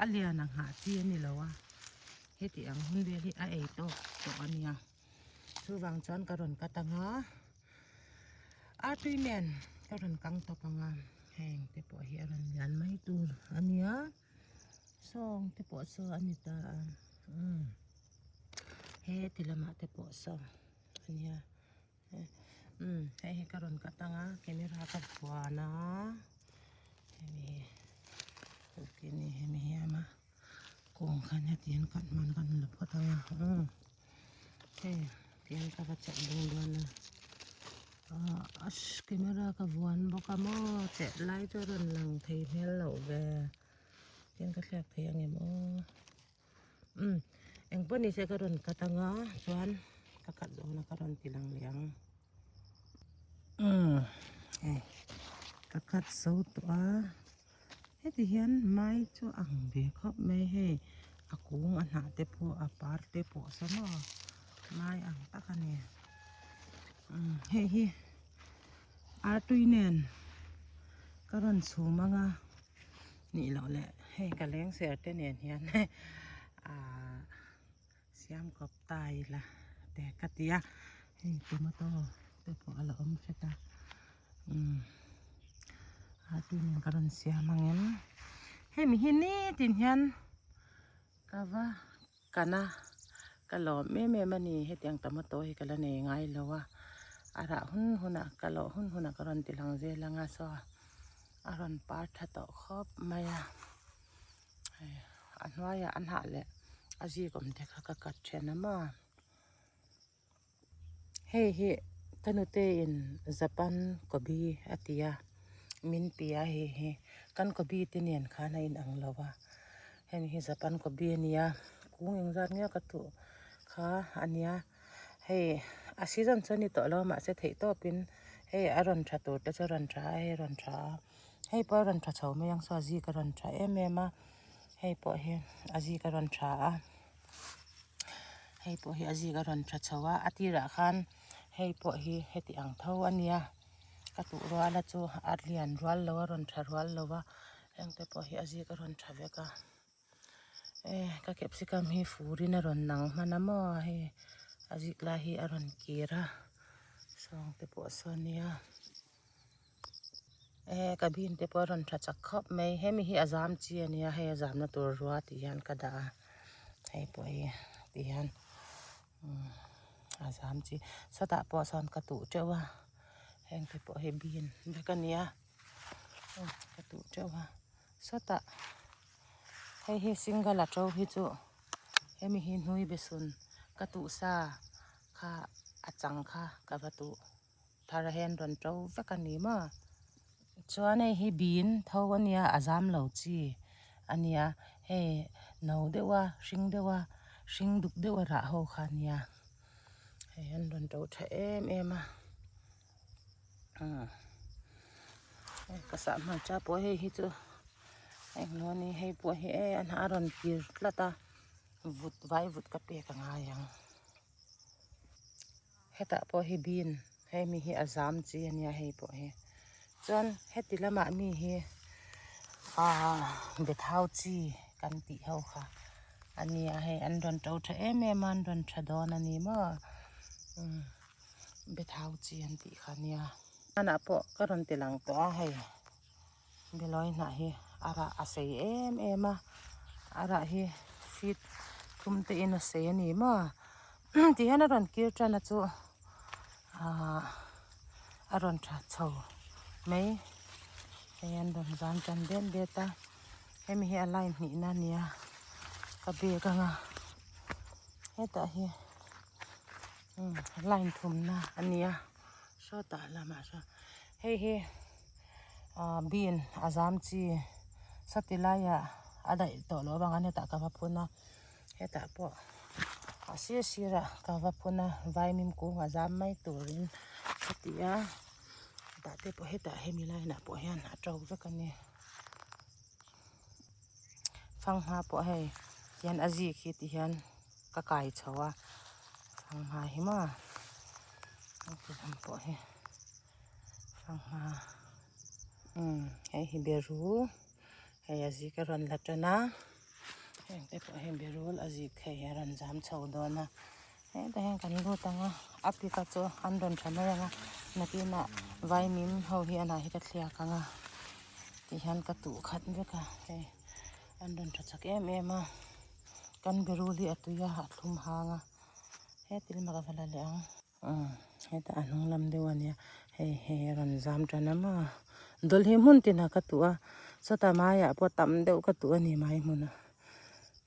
A lian ang hah chi a ni lo a, heti ang hun vel hi a ei tawk tawh a nia. Chuvang chuan ka rawn cut ang a, artui nen ka rawn kang tawp ang a, heng te pawh hi a rawn lian mai tur a nia, sawng te pawh saw a ni ta a, umm heti lamah te pawh saw a nia. Umm hei hi ka rawn cut ang a camera ka vuan a hemi hi hemi hi a awm a kawng khan heti hian cut hman kan la phawt ang a umm hei tihian ka va chelh bung dawn a ah camera ka vuan bawk a maw chelh lai chu a rawn lang thei hmel loh ve tihian ka thliak thei ang em aw. Umm engpawh ni se ka rawn cut anga chuan ka cut zawhna ka rawn ti lang leh ang umm hei ka cut zo tawh a heti hian mai chu a ang ve khawp mai hei a kung a hnah te pawh a par te pawh saw maw mai ang tak a ni umm hei hi artui nen ka rawn chhum anga. Nih loh leh hei ka leng ser te nen hian ahh siam kawp ta ila te ka ti a hei tomato te pawh a la awm hret a umm a tui nen ka rawn siam ang em hemi hi nitin hian ka va kan a ka lawm em em a ni hetiang tomato hi ka la nei ngai lo a a rah hun hunah ka lawh hun hunah ka rawn ti lang zel ang a saw a rawn par tha tawh khawp mai a hei a hnuaiah a hnah leh a zik awm te kha ka cut then a maw. Hei hi ka nute in Japan kawbi a ti a min ti a hei hi kan kawbi te nen khan a inang lo a hemi hi Japan kawbi a nia kung engzat nge ka tuh kha a nia hei a season chu a ni tawh lo a mahse theih tawpin hei a rawn tha tur te chu a rawn tha a hei a rawn tha a hei pawh a rawn tha chho mai ang saw a zik a rawn tha em em a hei pawh hi a zik a rawn tha a. Hei pawh hi a zik a rawn tha chho a a tirah khan hei pawh hi heti ang tho a nia ka tuh rual a chu a lian rual lo a rawn tha rual lo a heng te pawh hi a zik a rawn tha vek a e ka capsicum hi furin a rawn nang hman a maw hei a zik lai hi a rawn kir a sawng te pawh saw nia. Eh ka bean te pawh a rawn tha chak khawp mai hemi hi a zam chi a nia hei a zamna tur rua tih hian ka dah a hei pawh hi ti hian umm a zam chi sawtah pawh sawn ka tuh teuh a heng te pawh hi bean vek a nia ka tuh teuh a sawtah hei hi single a to hi chu hemi hi hnui besun ka tuh sa kha a chang kha ka va tuh. Thar hian rawn to vek a ni maw chuan hei hi bin tho a nia a zam lo chi a nia hei no deuh a hring deuh a hring duk deuh a rah ho kha a nia hei an rawn to tha em em a umm ka sah hmarcha pawh hei hi chu englo a ni hei pawh hi e a hnah a rawn kir tlat a vut vai vut ka pek a ngai ang. Hetah pawh hi bean hei mi hi a zam chi a nia hei pawh hi chuan heti lamah mi hi ahh bethau chi kan tih ho kha a nia hei an rawn to tha em em a an rawn tha dawn a ni maw umm bethau chi an tih kha a nia hmanah pawh ka rawn ti lang tawh a hei Bilawi hnah hi a rah a sei em em a a rah hi feet thum te in a sei a ni maw ti hian a rawn kir tan a chu ahh a rawn tha chho mai hei an rawn zam tan det det a hemi hi a line hnih na a nia ka bag anga hetah hi line thum na a nia sawtah lamah sawn hei hi. Ahh bean a zam chi sati laiah a daih tawh loh avangin hetah ka va phun a hetah pawh a sir sirah ka va phun a vaimim kung a zam mai turin ka ti a hetah te pawh hetah hemi line ah pawh hian a to vek a ni fanghma pawh hei tihian a zik hi ti hian ka kai chho a fanghma hi maw heti lam pawh hi. Sangha umm hei hi beru hei a zik a rawn la tan a. Heng te pawh hi berul a zik hei a rawn zam chho dawn a hetah hian kan lut ang a a pika chu an rawn tha mai ang a nakinah vaimim ho hi a hnah hi ka thliak ang a tihian ka tuh khat vek a hei an rawn tha chak em em a kan berul hi a tui a a thlum hang a heti lamah ka va la leh ang. Hetah a hnung lam deuh a nia hei hei a rawn zam tan a maw dawlh hi hmun tinah ka tuh a sawtah maiah pawh tam deuh ka tuh a ni mai hmunah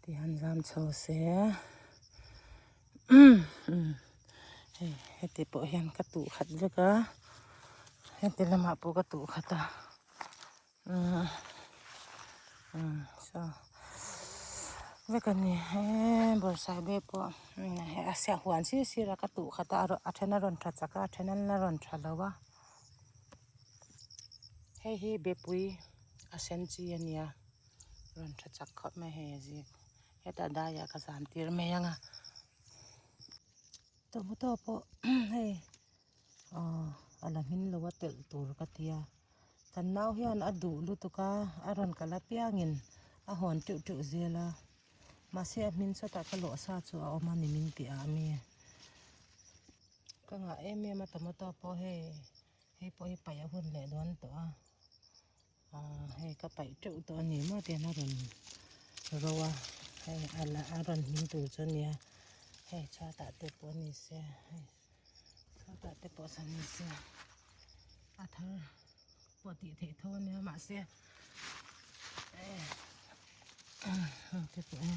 tihian zam chho se hei heti pawh hian ka tuh khat vek a heti lamah pawh ka tuh khat a. Saw vek a ni he bawrhsaibe pawh a siah huan sir sir a ka tuh khat a a then a rawn tha chak a a then an la rawn tha lo a hei hi bepui a sen chi a nia rawn tha chak khawp mai hei a zik hetah daiah ka zam tir mai ang a tomato pawh hei aw a la hmin lo a telh tur ka tia. Kan nau hian a duh lutuk a, a rawn kal apiangin a hawn teuh teuh zel a, mahse a hmin chawtah ka lawh sa chu a awm a ni min piah ah mi. Ka ngah em em a tomato pawh hei hei pawh hi paih a hun leh dawn tawh a, aaa hei ka paih teuh tawh a ni maw tihian a rawn ro a, hei a la a rawn hmin tur chu a nia, hei chhuatah te pawh a ni se hei. Chhuatah te pawh san ni se a thar pawh tih theih tho a nia mahse heng te pawh hi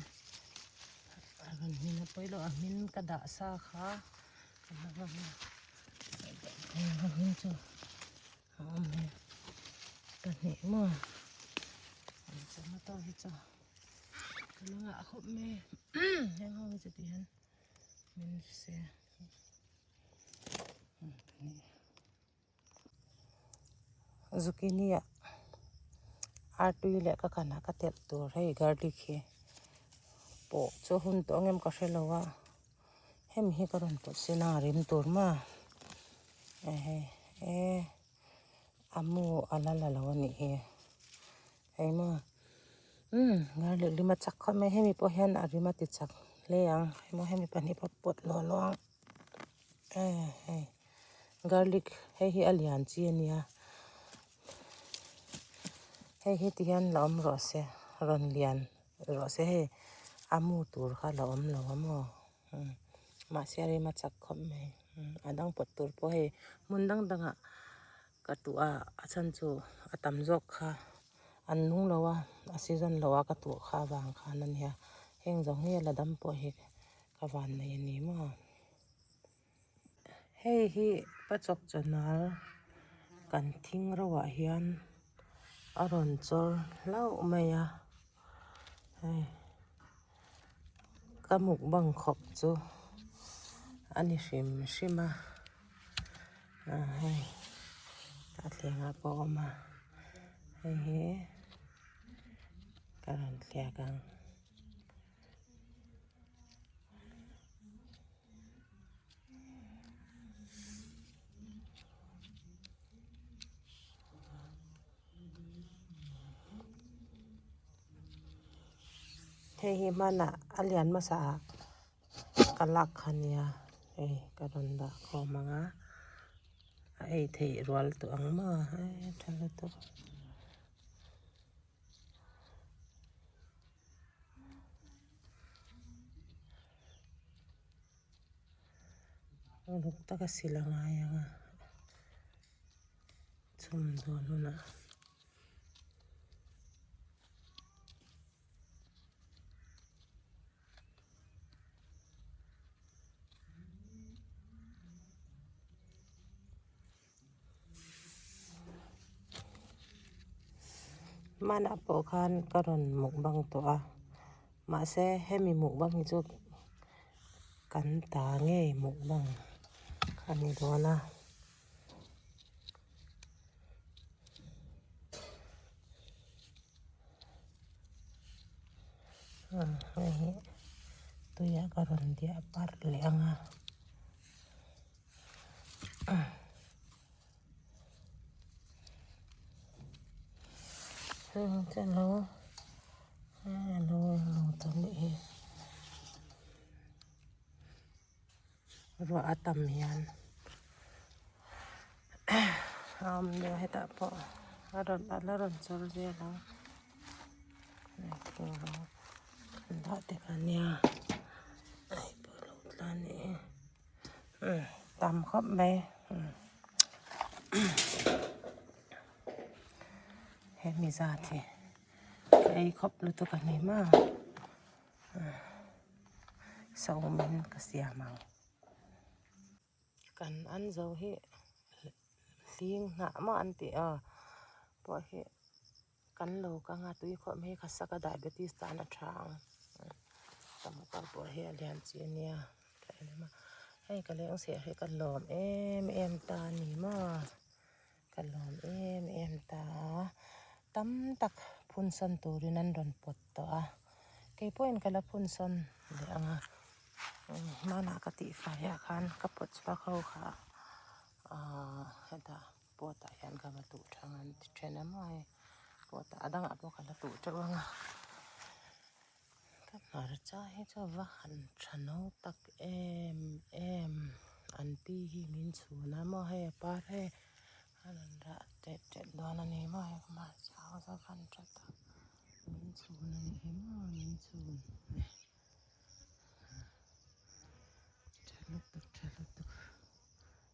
a rawn hmin a pawi lo a hmin ka dah sa kha ka la vang a a hmin chu a awm hi pahnih maw tomato hi chu ka la ngah khawp mai heng ho hi chu ti hian. Min se zucchini ah artui leh ka kan ah ka telh tur hei garlic hi pawh chu hun tawh ang em ka hre lo a hemi hi ka rawn pawt sin a rim tur maw hei e a mu a la la lo a nih hi. Hei maw umm garlic rim a chak khawp mai hemi pawh hian a rim a ti chak hle ang hei maw hemi pahnih pawh pawt lawh lawh ang eh hei garlic hei hi a lian chi a nia hei hi ti hian la awm rawh se rawn lian rawh se hei a mu tur kha la awm lo a maw umm mahse a rim a chak khawp mai a dang pawt tur pawh hei hmun dang dangah. Ka tuh a a chhan chu a tam zawk kha an nung lo a a season lo a ka tuh kha avang khan a nia heng zawng hi a la dam pawh hi ka van nei a ni maw. Hei hi pachawk chawhnal kan thing ro ah hian a rawn chawr hlauh mai a hei ka mukbang khawp chu a ni hrim hrim a. Hei a thleng ah pawh a awm a hei hi ka rawn thliak ang. Hei hi hmanah a lian hmasa ah. Ka lak kha nia hei ka rawn dah khawm ang a a ei theih rual tawh ang maw hei tha lutuk. Uluk taka sil a ngai ang a chhum dawn hunah. Hmanah pawh khan ka rawn mukbang tawh a mahse hemi mukbang hi chu kan ta ngei mukbang a ni dawn a. Hei hi tuiah ka rawn diah parh leh ang a heng chu alo alo eng lo ta miah. Ruah a tam hian a awm deuh a hetah pawh a rawn a la rawn chawr vel ang an dah te kha nia hei pawh a lo tla a nih hi tam khawp mai hemi zat hi ka ei khawp lutuk a ni maw. Sawmin ka siam ang. Kan an zo hi hling hnah maw an tih aw pawh hi kan lo kang a tui khawm hi khasaka diabetes tan a tha ang tomato pawh hi a lian chi a nia hei ka leng serh hi ka lawm em em ta a ni maw. Ka lawm em em ta a, tam tak phun sawn turin an rawn pawt tawh a, kei pawhin ka la phun sawn leh ang a, hmanah ka tih faiah khan ka pawt chhuak ho kha ahh hetah pot ah hian ka va tuh thang an ti then a maw hei pot ah a dangah pawh ka la tuh teuh ang a, ka hmarcha hi chu a va han tha no tak em em an pi hi min chhun a maw hei a par hei a rawn rah tep tep dawn a ni maw hei hmarcha ho chu a van tha tak min chhun a nih hi maw min chhun tha lutuk tha lutuk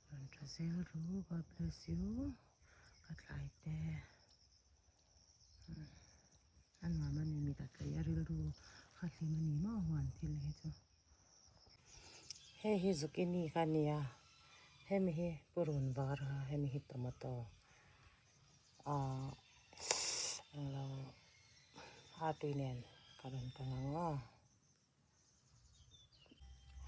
rawn tha zel ru God bless you ka tlai te. A nuam a ni mit a tlei a rilru kha hlim a ni maw huan thil hi chu. Hei hi zucchini kha a nia hemi hi purun var a hemi hi tomato ahh englo a tui nen ka rawn kang ang aw.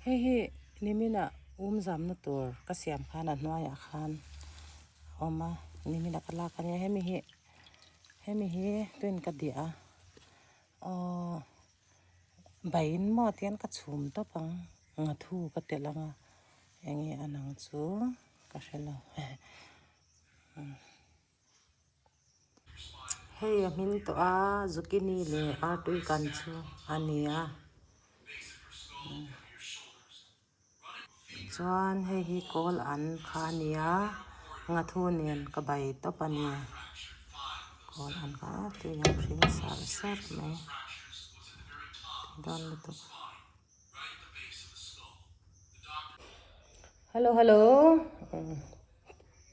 Hei hi nimina um zamna tur ka siam khan a hnuaiah khan a awm a nimina ka lak a nia hemi hi hemi hi tuin ka diah a aww baiin maw tihian ka chhum tawp ang nghathu ka telh ang a eng nge a nang chu ka hre lo. Hei a hming tawh a zucchini leh artui kan chu a ni a chuan hei hi kawl an kha a ni a nghathu nen ka bai tawp a ni kawl an kha tui ang hring sar sar mai tui dawn lutuk. Hello hello.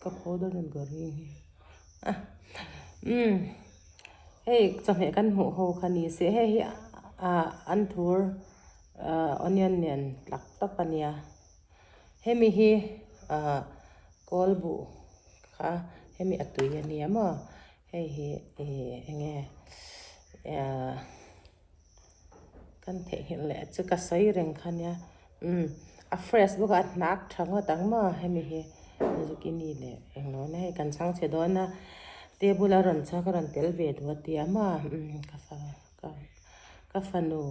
Ka phaw dawn an ka ring hi umm hei chawhmeh kan hmuh ho kha ni se hei hi ah anthur ah onion nen tlak tawp a nia hemi hi ah kawl buh kha hemi a tui a nia maw hei hi ih eng nge ah. Kan theihnghilh leh chu ka sawi reng kha nia umm a fresh bawk a a hnak tha ngawt ang maw hemi hi zucchini leh englo na hei kan chhang chhe dawn a table a rawn chhuak a rawn tel ve duh a tia maw umm ka fa ka ka fanu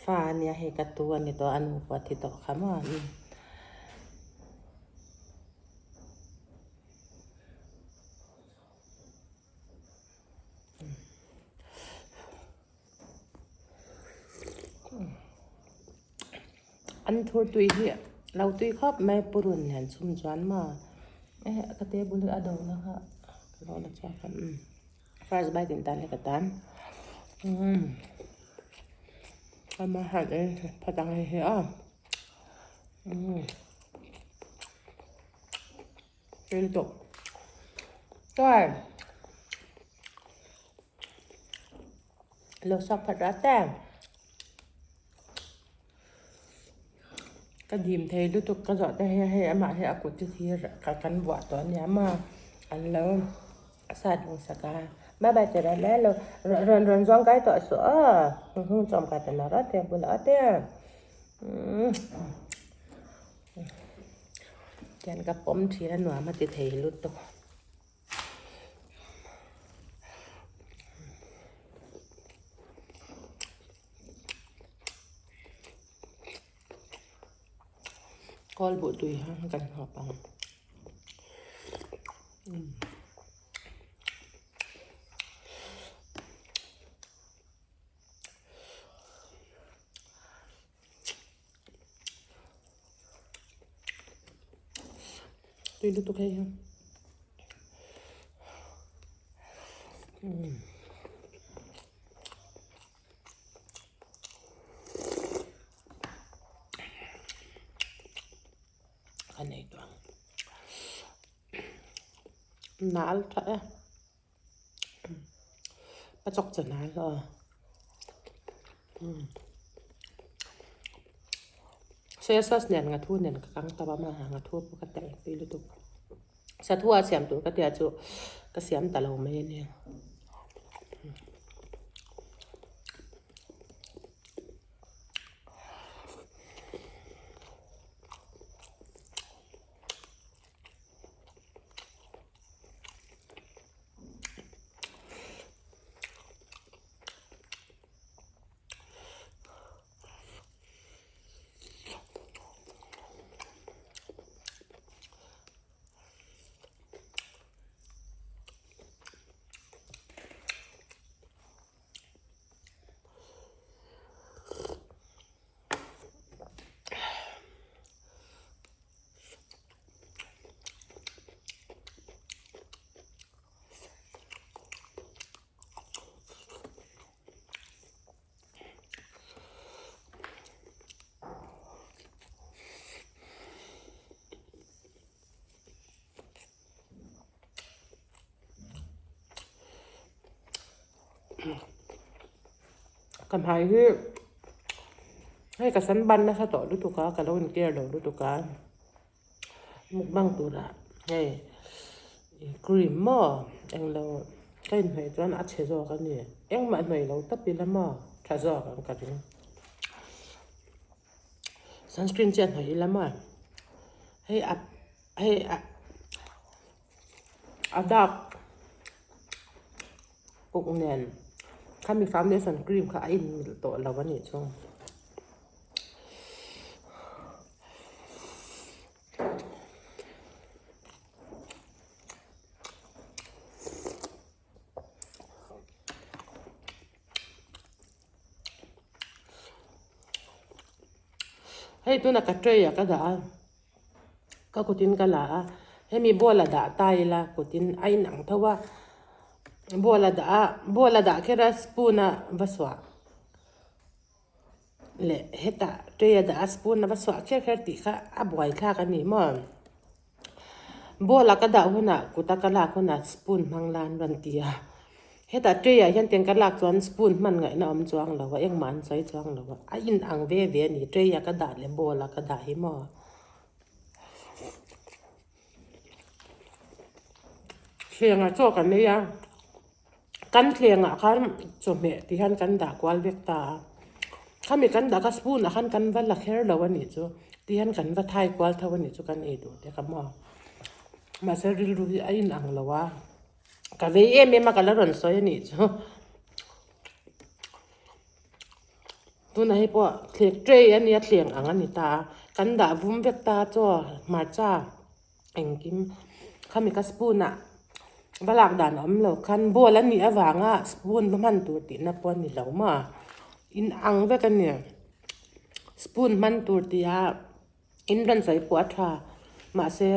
fa ania hei ka tu a ni tawh a a nu pawh a thi tawh kha maw umm. An thur tui hi lo tui khawp mai purun hian chhum chuan maw eh ka table hi a do na kha ka lo la chhuak a umm first bite in tan hi ka tan umm ama han ei phawt ang hei hi aw umm. Liên tục rồi lo sak phat ra te ka dim thei lutuk ka zawh te hei hei amah hi a kut chu thir ka kan buah tawh ania maw an lo sat hmu sak a bye bye che ran lo rawn rawn zawng kai tawh suh aw hung chawm kai ta lo te bulah te umm. Tihian ka pawm thin a nuam a ti thei lutuk. Kawl buh tui hang kan hawp ang. Tui lutuk hei hi. Ka nei tawh ang. Nal tha e. A chawk che nal aw. Soya sauce nen ngathu nen ka kang tawp a mahse ngathu pawh ka telh pui lutuk. Sathu a siam tur ka tia chu ka siam ta lo mai a ni. Ka hmai hi hei ka sam ban nasa tawh lutuk a ka lo in care lo lutuk a mukbang turah hei cream maw englo ka inhnawih chuan a chhe zawk a ni engmah hnawih lo tawp ila maw tha zawk ang ka ring sunscreen chiah hnawih ila maw hei a hei a a dark uk nen khami foundation cream kha a inmilh tawh lo a nih chu. Hei tuna ka tray ah ka dah a ka kutin ka la a hemi ball a dah ta ila kutin a inang tho a ball a dah a ball a dah kher a spoon a va suah leh hetah tray a dah a spoon a va suah kher kher tih kha a buai thlak a ni maw. Ball a ka dah hunah kut a ka lak hunah spoon hmang la an rawn ti a hetah tray ah hian tiang ka lak chuan spoon hman ngaihna awm chuang lo a engmah an sawi chuang lo a a in ang ve ve a ni tray a ka dah leh ball a ka dah hi maw. Thleng ah chaw kan ei a kan thleng ah khan chawhmeh ti hian kan dah kual vek ta a khami kan dah kha spoon ah khan kan va la kher lo a nih chu ti hian kan va thai kual tho a nih chu kan ei duh te kha maw mahse rilru hi a inang lo a ka vei em em a ka la rawn sawi a nih chu. Tunah hei pawh thleng tray a nia thleng ang a ni ta a kan dah vum vek ta chaw hmarcha engkim khami ka spoon ah va lak dan a awm lo khan ball a nih avanga spoon va hman tur tihna pawh a ni lo maw in ang vek a ni spoon hman tur tia. In rawn sawi pawh a tha mahse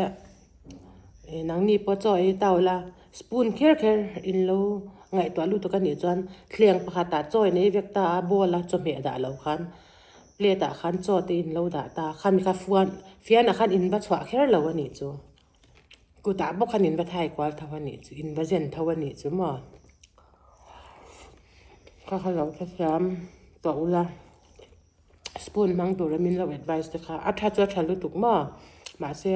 eh nangni pawh chaw ei tau la spoon kher kher in lo ngaihtuah lutuk a nih chuan thleng pakhatah chaw in ei vek ta a bowl a chawhmeh dah loh khan plate ah khan chaw te in lo dah ta a khami kha fuan fianah khan in va chhuah kher lo a nih chu kutah bawk khan in va thai kual tho a nih chu in va zen tho a nih chu maw ka kha lo hrethiam tawh ula. Spoon hmang tura min lo advice te kha a tha chu a tha lutuk maw mahse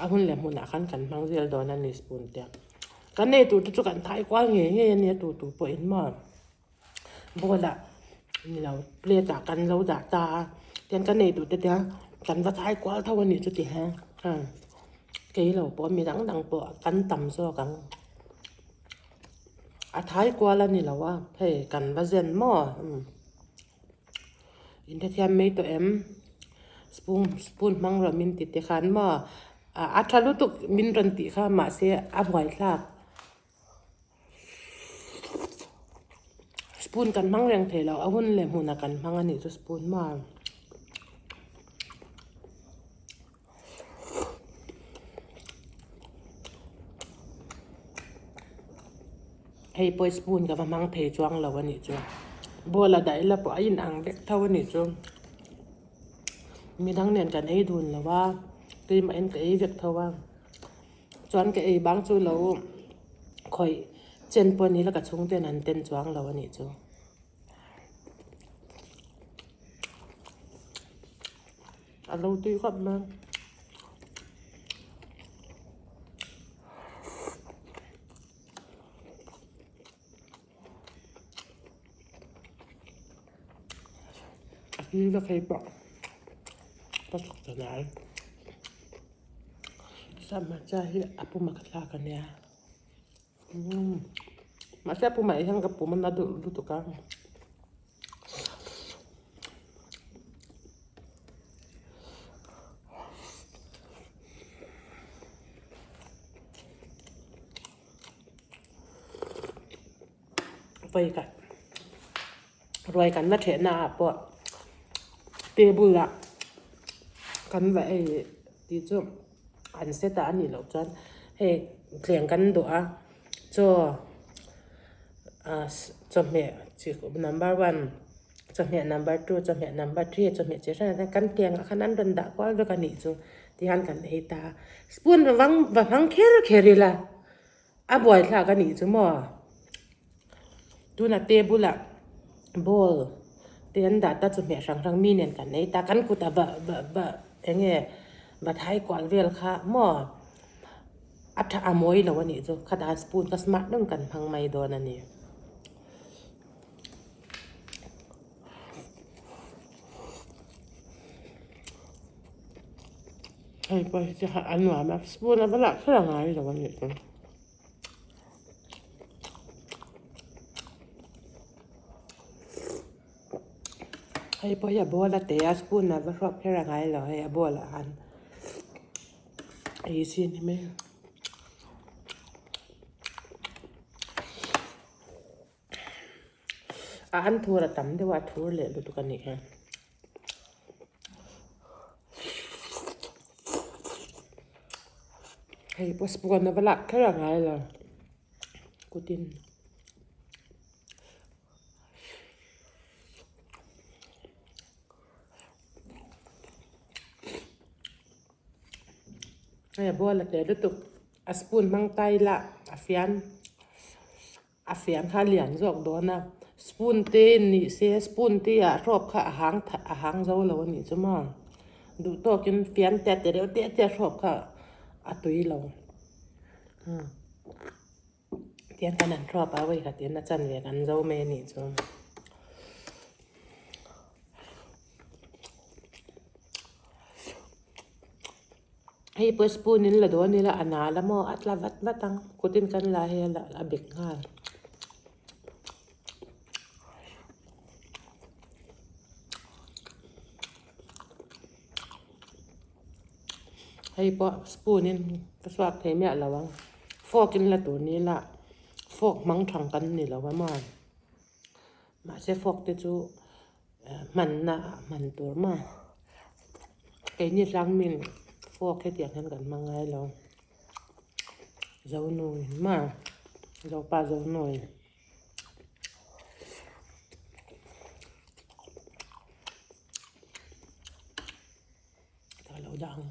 a hun leh hmunah khan kan hmang zel dawn a ni spoon te kan nei tur te chu kan thai kual ngei ngei a nia tu tu pawh in maw bowl ah ni lo plate ah kan lo dah ta a tian kan nei tur te tia kan va thai kual tho a nih chu ti hian kei lo pawh mi dang dang pawh kan tam zawk ang a thai kual a ni lo a hei kan va zen maw. Inhrethiam mai tawh em? Spoon spoon hmang rawh min ti te khan maw a tha lutuk min rawn tih kha mahse a buaithlak. Spoon kan hmang reng thei lo a hun leh hmunah kan hmang a nih chu spoon maw. Hei pawh spoon ka va hmang thei chuang lo a nih chu. Bowl a daih la pawh a inang vek tho a nih chu. Midang nen kan ei dun lo a, keimah in ka ei vek tho a. Chuan ka ei bang chu lo khawih chen pawh ni la ka chhungten an ten chuang lo a nih chu. A lo tui khawp mai. A tui vek hei pawh ka chhuk ta nai. Sam hmarcha hi a pum a ka thlak a nia. Umm mahse a pumah hian ka pum a na deuh lutuk a. Vawi khat ruai kan la thehna ah pawh table ah kan va ei tih chu an set a anih loh chuan hei thleng kan dawh a chaw ah chawhmeh chi number one chawhmeh number two chawhmeh number three chawhmeh chi hrang hrang kan teng ah khan an rawn dah kual vek a nih chu tihian kan ei ta a spoon va hmang kher kher ila. A buaithlak a nih chu maw? Tuna table ah bowl te an dah ta chawhmeh hrang hrang mi nen kan ei ta kan kut ah va va va eng nge va thai kual vel kha maw a tha a mawi lo a nih chu khatah spoon kha smart deuh in kan hmang mai dawn a ni. Hei pawh hi chu a nuam a spoon a va lah kher a ngai lo a nih chu. Hei pawh hi a bowl a te a spoon a va hruap kher a ngai lo hei a bowl ah khan ei chi a ni mai. A an thur a tam deuh a a thur leh lutuk a nih hi. Hei pawh spoon a va lak kher a ngai lo kutin. Hei a bowl a tle lutuk a spoon hmang ta ila a fian. A fian kha a lian zawk dawn a, spoon te nih se spoon te ah hrawp kha a hang a hang zo lo a nih chu maw duh tawkin fian te a ti reuh te te a hrawp kha a tui lo umm tiang khan an hrawp a vawi khatin a chanve kan zo mai a nih chu. Hei pawh spoon in la dawn ila a nal a maw a tla vat vat ang kutin kan la hi a bek nghal. Hei pawh spoon in ka chhuak thei miah lo ang fork in la tur ni ila fork hmang thang kan ni lo a maw mahse fork te chu. Hmanna ah hman tur maw keini tlangmin fork hetiang hian kan hmang ngai lo zonui maw zopa zonui ka lo dah ang.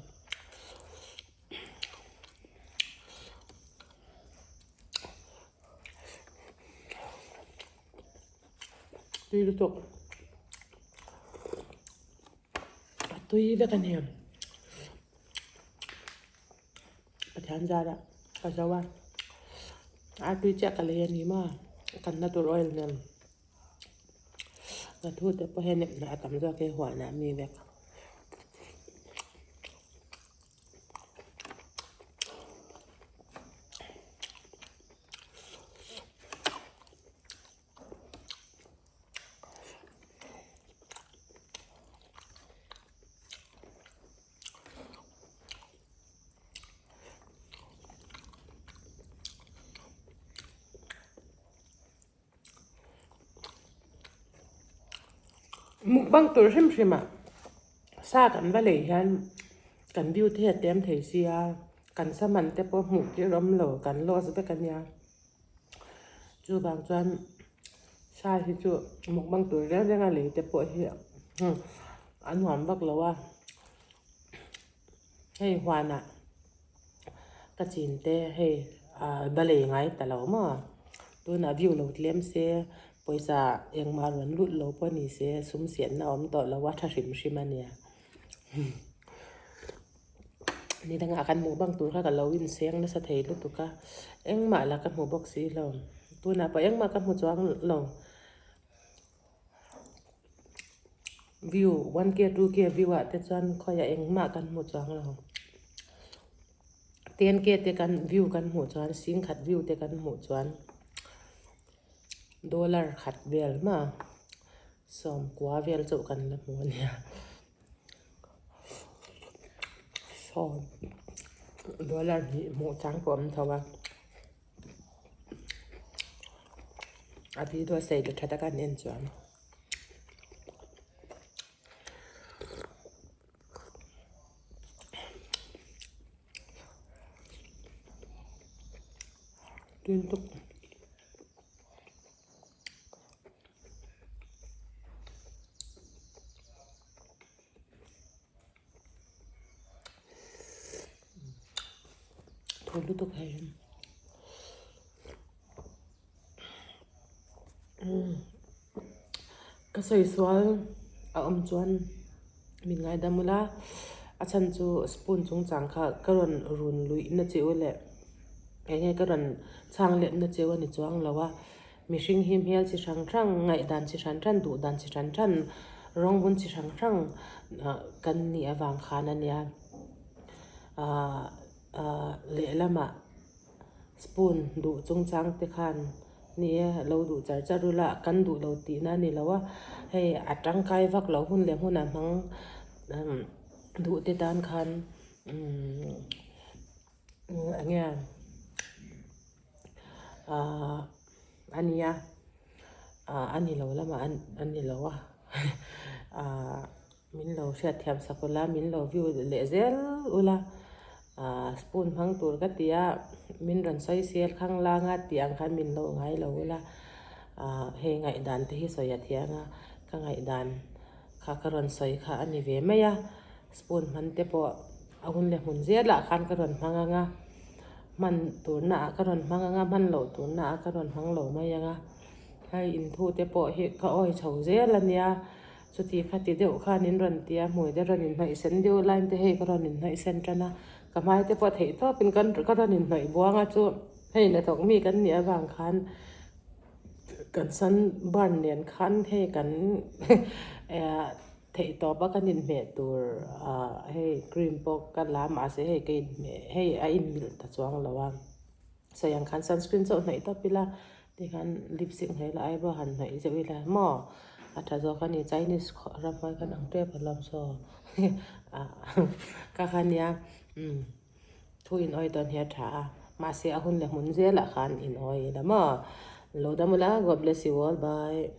Tui lutuk a tui vek a ni Pathian zarah ka zo a a tui chiah ka lei a ni maw kan na tur oil nen ka thu te pawh hian a tam zawk hi huanah mi vek. Mukbang tur hrim hrim ah sa kan va lei hian kan view te hi a tlem thei sia kan saman te pawh hmuh tir awm lo kan loss vek a nia. Chuvang chuan sa hi chu mukbang tur reng reng a lei te pawh hi a nuam vak lo a, hei huanah ka chin te hei va lei ngai ta lo maw tunah view lo tlem se pawisa engmah rawn lut lo pawh ni se sum siamna a awm tawh lo a tha hrim hrim a nia. Ni dangah kan hmuh bang tur kha ka lo inseng nasa thei lutuk a, engmah lah ka hmu bawk si lo, tunah pawh engmah ka hmu chuang lo. View 1k 2k view ah te chuan khawiah engmah kan hmu chuang lo. 10k te kan view kan hmuh chuan singkhat view te kan hmuh chuan dollar khat vel hma sawmkua vel chauh kan la hmu a nia. Sawm dollar hnih hmuh chang pawh a awm tho a a video sei leh tha taka an en chuan. Thaw lutuk hei ka sawi sual a awm chuan min ngaidam ula a chhan chu spoon chungchang kha ka rawn run luih na che u leh eng nge ka rawn chhang let na che u a ni chuang lo a. Mihring hi hmel chi hrang hrang, ngaihdan chi hran hran, duhdan chi hran hran, rawng vun chi hrang hrang kan nih avang khan a nia. Ahh ahh lehlamah spoon duh chungchang te khan ni e lo duh char char ula kan duh lo tihna a ni lo a, hei a tangkai vak lo hun leh hmunah hmang duh te tan khan umm eng nge Ahh a nia ahh a ni lo lamah a ni lo a ahh min lo hriat thiam sak ula min lo view leh zel ula ahh spoon hmang tur ka ti a min rawn sawi sel khang lang a tih ang khan min lo ngai lo ula ahh hei ngaihdan te hi sawi a thiang a ka ngaihdan kha ka rawn sawi kha a ni ve mai a spoon hman te pawh a hun leh hmun zelah khan ka rawn hmang ang a hman turna ah ka rawn hmang ang a hman loh turna ah ka rawn hmang lo mai ang a hei inthu te pawh hi ka awi chho zel a nia chuti khati deuh khan in rawn ti a hmui te rawn inhnawih sen deuh lain te hei ka rawn inhnawih sen tan a ka hmai te pawh theih tawpin ka rawn inhnawih buang a chu hei hnathawk mi kan nih avang khan. Kan sunburn nen khan hei kan theih tawp a kan inhmeh tur ah hei cream pawh ka la a mahse hei ka inhmeh hei a inmilh ta chuang lo a sawi ang khan sunscreen chauh hnawih tawp ila tikhan lipstick hnawih ila eyebrow han hnawih zeuh ila maw a tha zawk a ni chinese ramhuai kan ang tep alawm saw ka kha nia umm. Thu in awi dawn hi a tha a, mahse a hun leh hmun zelah khan in awi ila maw? Lo dam ula, God bless you all, bye.